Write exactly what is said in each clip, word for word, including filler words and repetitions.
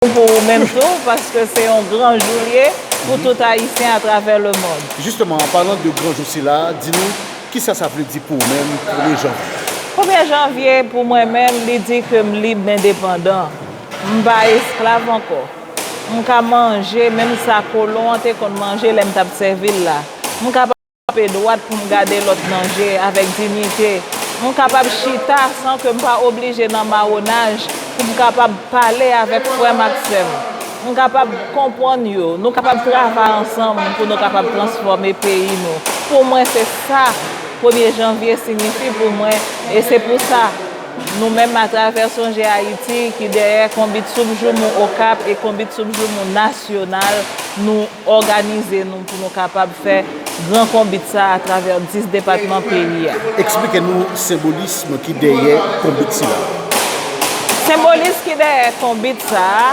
pou ou menm tou, paske se yon gran jou l ye pou tout Ayisyen atravè lemonn. Jisteman, an palan de gran jou sila, di nou, kisa sa vle di pou ou menm, premye janvye? Premye janvye, pou mwen menm, li di ke m lib, m endepandan. M pa esklav ankò. M ka manje menm sa kolon an te konn manje lè m t ap sèvi l la. M kapab kanpe dwat pou m gade lòt nan je avèk diyite. M kapab chita san ke m pa oblije nan mawonaj pou m kapab pale avèk frè m ak sè m. M kapab konprann yo. Nou kapab travay ansanm pou nou kapab transfòme peyi nou. Pou mwen, se sa premye janvye siyifi pou mwen, e se pou sa, nou menm, atravè Sonje Ayiti, ki dèyè Konbit Soup Joumou Okap e Konbit Soup Joumou Nasyonal, nou òganize nou pou nou kapab fè gran konbit sa a atravè dis depatman peyi a. Eksplike nou senbolism ki dèyè konbit sila. Senbolis ki dèyè konbit sa a,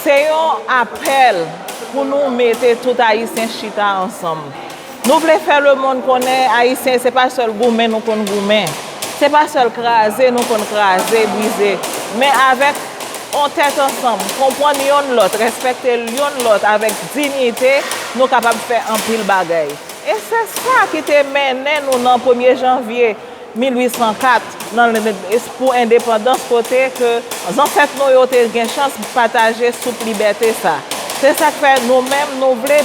se yon apèl pou nou mete tout Ayisyen chita ansanm. Nou vle fè lemonn konnen Ayisyen, se pa sèl goumen nou konn goumen. Se pa sèl kraze nou konn kraze, brize. Men avèk yon tèt ansanm, konprann yonn lòt, respekte yonn lòt avèk diyite, nou kapab fè anpil bagay. E se sa ki te mennen nou nan premye janvye mil uit san kat, nan, pou endepandans, kote ke zansèt nou yo te gen chans pataje soup libète sa. Se sa k fè nou menm, nou vle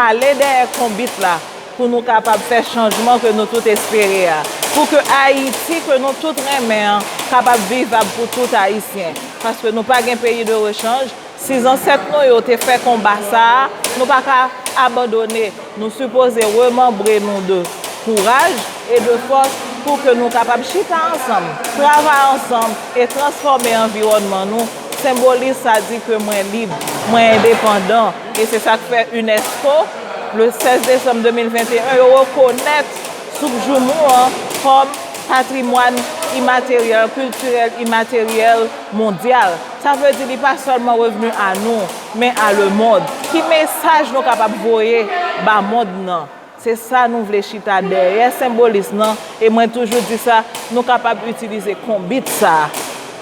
ale dèyè konbit la pou nou kapab fè chanjman ke nou tout espere a, pou ke Ayiti ke nou tout renmen an kapab vivab pou tout Ayisyen. Paske nou pa gen peyi de rechanj, si zansèt nou yo te fè konba sa a, nou pa ka abandone. Nou sipoze remanbre nou de kouraj e de fòs pou ke nou kapab chita ansanm, travay ansanm e transfòme anviwònman nou. Senbolis sa di ke mwen lib, mwen endepandan. E se sa k fè unesco, le sèz desanm de mil venteyen, yo rekonèt soup joumou an kòm patrimwàn imateryèl, kiltirèl imateryèl mondyal. Sa vle di li pa sèlman revni a nou, men a lemonn. Ki mesaj nou kapab voye ba monn nan? Se sa nou vle chita dèyè senbolis nan, e mwen toujou di sa, nou kapab itilize konbit sa a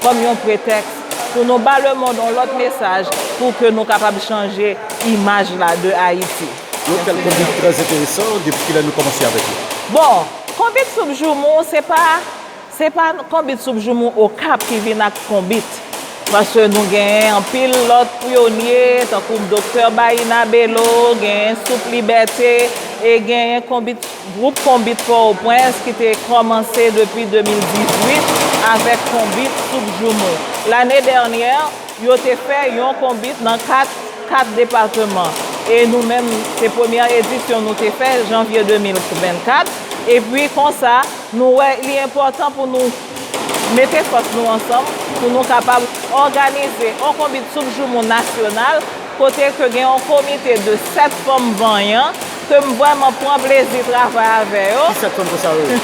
kòm yon pretèks pou nou ba lemonn yon lòt mesaj pou ke nou kapab chanje imaj la de Ayiti. Yon tèl konbit trè enteresan, depi kilè nou kòmanse avèk li? Bon, konbit soup joumou, se pa Se pa konbit soup joumou Okap ki vin ak konbit. Paske nou genyen anpil lòt pyonye, tankou Doktè Bayina Belo, genyen Soup Libète, e genyen konbit, gwoup konbit Pòtoprens ki te kòmanse depi de mil dizuit avèk konbit soup joumou. Lane dènyè, yo te fè yon konbit nan kat, kat depatman. E nou menm, se premyè edisyon nou te fè, janvye de mil vennkat. Epi konsa, nou wè li enpòtan pou nou mete fòs nou ansanm, pou nou kapab òganize yon konbit soup joumou nasyonal, kote ke gen yon komite de sèt fanm vanyan, ke m vrèman pran plezi travay avè yo. Ki sèt fanm konsa yo ye?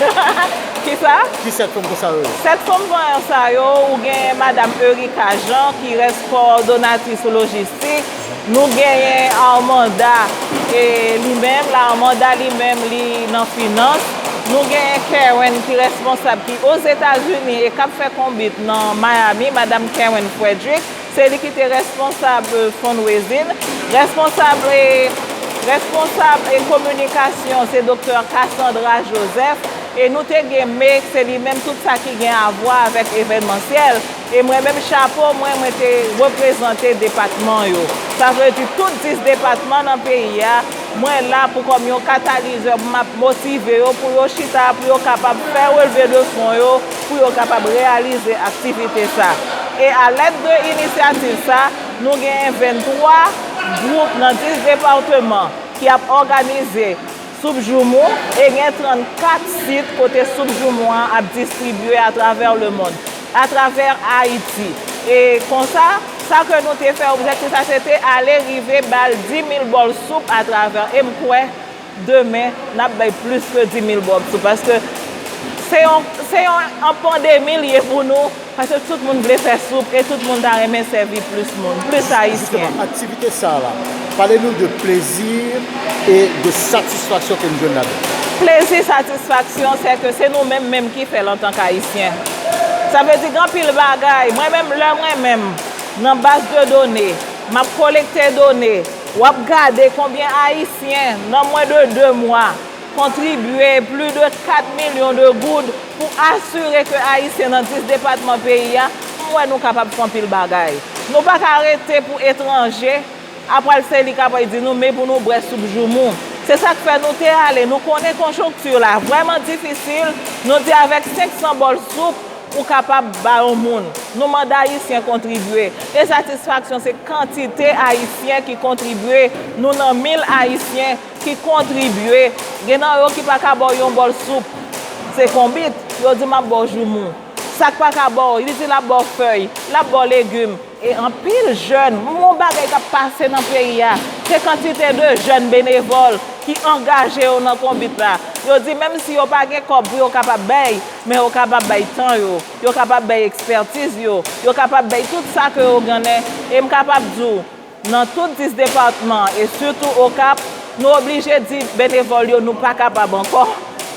Kisa? Ki sèt fanm konsa yo ye? Sèt fanm vanyan sa yo, ou gen Madam Erika Jean, ki rès kowòdonatris lojistik. Nou genyen Armanda, e li menm, la Armanda li menm, li nan finans. Nou genyen Kerwin ki responsab, ki Ozetazini e k ap fè konbit nan Miami, Madam Kerwin Frederick. Se li ki te responsab, e, fundraising. Responsab, e, responsab, e, kominikasyon, se Doktè Cassandra Joseph. E nou te gen Mek, se li menm tout sa ki gen avwa avèk evènmansyèl. E mwen menm, chapo mwen, mwen te reprezante depatman yo. Sa vle di tout dis depatman nan peyi a, mwen la pou kòm yon katalizè, pou m ap motive yo, pou yo chita, pou yo kapab fè relve de fon yo, pou yo kapab reyalize aktivite sa. E alèd de inisyativ sa, nou genyen venntwa gwoup nan dis depatman ki ap òganize soup joumou, e gen trannkat sit kote soup joumou an ap distribye atravè lemonn, atravè Ayiti. E konsa, sa ke nou te fè, objektif sa se te ale rive ba l dis mil bòl soup atravè, e m kwè demen n ap bay plis ke dis mil bòl soup, paske se yon, se yon, yon pandemi l ye pou nou. Paske tout moun vle fè soup e tout moun ta renmen sèvi plis moun, plis Ayisyen. Jisteman, aktivite sa a la, pale nou de plezi e de satisfaksyon ke nou jwenn ladan. Plezi, satisfaksyon, se ke se nou menm menm ki fè l antank Ayisyen. Sa vle di gen anpil bagay. Mwen menm, lè mwen menm, nan baz de done, m ap kolekte done, w ap gade konbyen Ayisyen, nan mwen de de mwa, kontribye plis de kat milyon de goud pou asire ke Ayisyen nan dis depatman peyi a, m wè nou kapab fè anpil bagay. Nou pa ka rete pou etranje, apral se li k ap di nou, men pou nou bwè soup joumou. Se sa k fè nou te ale, nou konnen konjonkti la vrèman difisil, nou di avèk senk san bòl soup, ou kapab ba yon moun. Nou mande Ayisyen kontribye. E satisfaksyon se kantite Ayisyen ki kontribye. Nou nan mil Ayisyen ki kontribye. Gen nan yo ki pa ka ba w yon bòl soup. Se konbit, yo di m ap ba w joumou. Sa k pa ka ba w, li di l ap ba w fèy, l ap ba w legim. E anpil jèn, m wè yon bagay k ap pase nan peyi a. Se kantite de jèn benevòl ki angaje yo nan konbit la. Yo di menm si yo pa gen kòb pou yo kapab bay, men yo kapab bay tan yo, yo kapab bay ekspètiz yo, yo kapab bay tout sa ke yo genyen. E m kapab di w, nan tout dis depatman e sitou Okap, nou oblije di benevòl yo nou pa kapab ankò,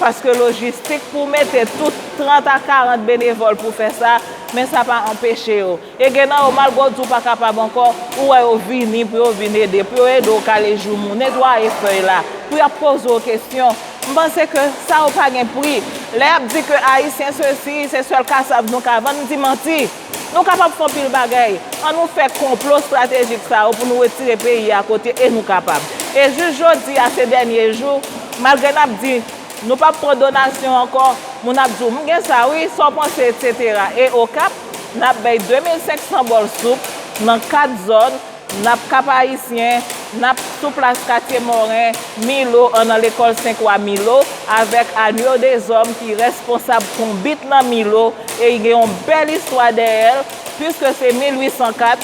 paske lojistik pou mete tout trant a karant benevòl pou fè sa, men sa pa anpeche yo. E gen nan yo, malgre w di w pa kapab ankò, ou wè yo vini pou yo vin ede, pou yo ede w kale joumou, netwaye fèy la, pou y ap poze w kesyon. M panse ke sa yo pa gen pri. Lè y ap di ke Ayisyen sesi, se sèl kasav nou ka vann, m di manti. Nou kapab fè anpil bagay. Ann nou fè konplo estratejik sa yo pou nou retire peyi a kote e nou kapab. E jis jodi a, se dènye jou, malgre n ap di nou p ap pran donasyon ankò, moun ap di w, "M gen sa wi, sa w panse, etsetera." E Okap, n ap bay de mil senk san bòl soup nan kat zòn, n ap Kap Ayisyen, n ap sou plas Katye Moren, Milo, an nan lekòl Senk Wa Milo, avèk Anyo Dezòm ki rèsponsab konbit nan Milo, e li gen yon bèl istwa dèyè l, piske se mil uit san kat,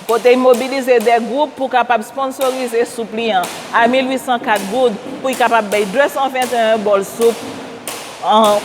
kote l mobilize de gwoup pou kapab sponsorize soup li an a mil uit san kat goud, pou l kapab bay de san venteyen bòl soup an,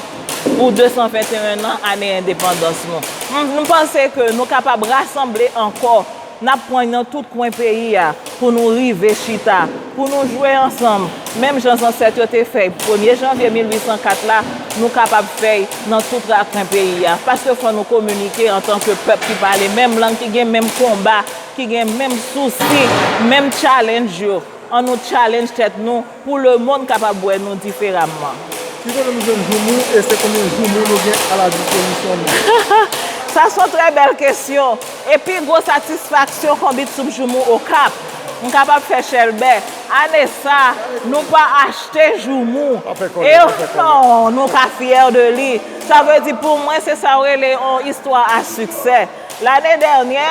pou de san venteyen an, ane endepandans nou. M, nou panse ke nou kapab rasanble ankò, n ap pran nan tout kwen peyi a pou nou rive chita, pou nou jwe ansanm, menm jan zansèt yo te fè premye janvye mil uit san kat la, nou kapab fè nan tout rakwen peyi a. Paske fò nou kominike antanke pèp ki pale menm lang, ki gen menm konba, ki gen menm sousi, menm challenge yo. Ann nou challenge tèt nou pou lemonn kapab wè nou diferaman. Ki kote nou jwenn joumou e se konbyen joumou nou gen a la dispozisyon nou? Sa se yon trè bèl kesyon. E pi gwo satisfaksyon konbit soup joumou Okap. M kapab fè chèlbè. Ane sa, nou pa achte joumou. Pa fè kòlè, e pa fè kòlè. Non, nou ka fyè de li. Sa vle di pou mwen, se sa yo rele yon istwa a siksè. Lane dènyè,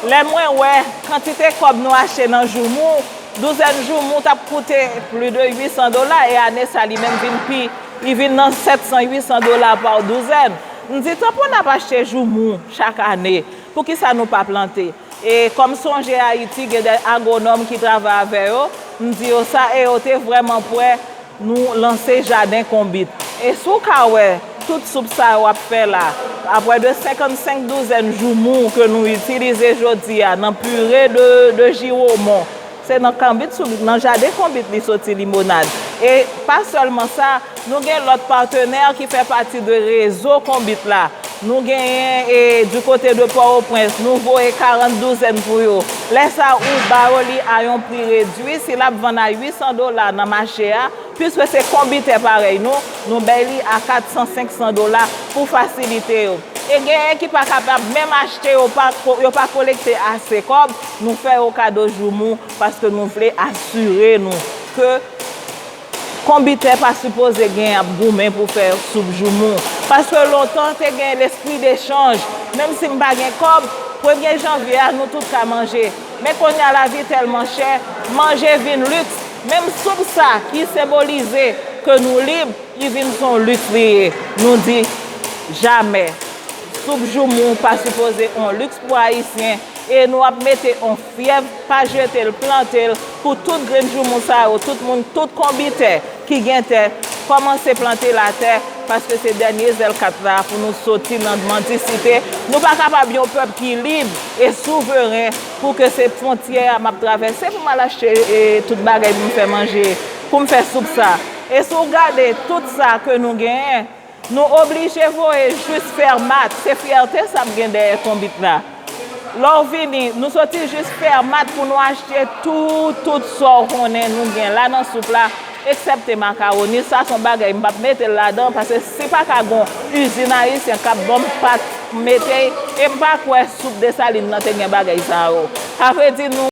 lè mwen wè kantite kòb nou achte nan joumou, douzèn joumou t ap koute plis de uit san dola, e ane sa li menm vin pi, li vin nan sèt san, uit san dola pa douzèn. M di, "Tanpri n ap achte joumou chak ane, poukisa nou pa plante?" E kòm Sonje Ayiti gen de agwonòm ki travay avè yo, m di yo sa, e yo te vrèman prè nou lanse jaden konbit. E si w ka wè, tout soup sa yo ap fè la, aprè de senkannsenk douzèn joumou ke nou itilize jodi a nan pire de, de jiwomon, se nan konbit soup, nan jaden konbit li soti limonad. E pa sèlman sa, nou gen lòt patenè ki fè pati de rezo konbit la. Nou genyen, e, di kote de Pòtoprens, nou voye karant douzèn pou yo. Lè sa, ou ba yo li a yon pri redui, si l ap vann a uit san dola nan mache a, piske se konbitè parèy nou, nou bay li a kat san, senk san dola pou fasilite yo. E genyen ki pa kapab menm achte, yo pa ko-, yo pa kolekte ase kòb, nou fè yo kado joumou, paske nou vle asire nou ke konbitè pa sipoze gen ap goumen pou fè soup joumou. Paske lontan, te gen lespri dechanj. Menm si m pa gen kòb, premye janvye a, nou tout ka manje. Men kounye a, lavi tèlman chè, manje vin liks. Menm soup sa ki senbolize ke nou lib, li vin se yon liks li ye. Nou di, jamè. Soup joumou pa sipoze yon liks pou Ayisyen. E nou ap mete yon fyèv, pa jete l, plante l, pou tout grenn joumou sa yo, tout moun, tout konbitè ki gen tè, kòmanse plante latè, paske se dènye zèl kat la pou nou soti nan mandisite. Nou pa kapab yon pèp ki lib e souveren pou ke se fwontyè a m ap travèse pou m al achte, e, tout bagay pou m fè manje, pou m fè soup sa. E si w gade tout sa ke nou genyen, nou oblije voye jis Fèmat. Se fyète sa ap gen dèyè konbit la. Lè w vini, nou soti jis Fèmat pou nou achte tout, tout sa w konnen nou gen la nan soup la, eksepte makawoni. Sa se yon bagay m p ap mete l ladan, paske si pa ka gon izin ayisyen k ap ban m pat pou m mete, e m pa kwè soup Desalin nan te gen bagay sa yo. Sa vle di nou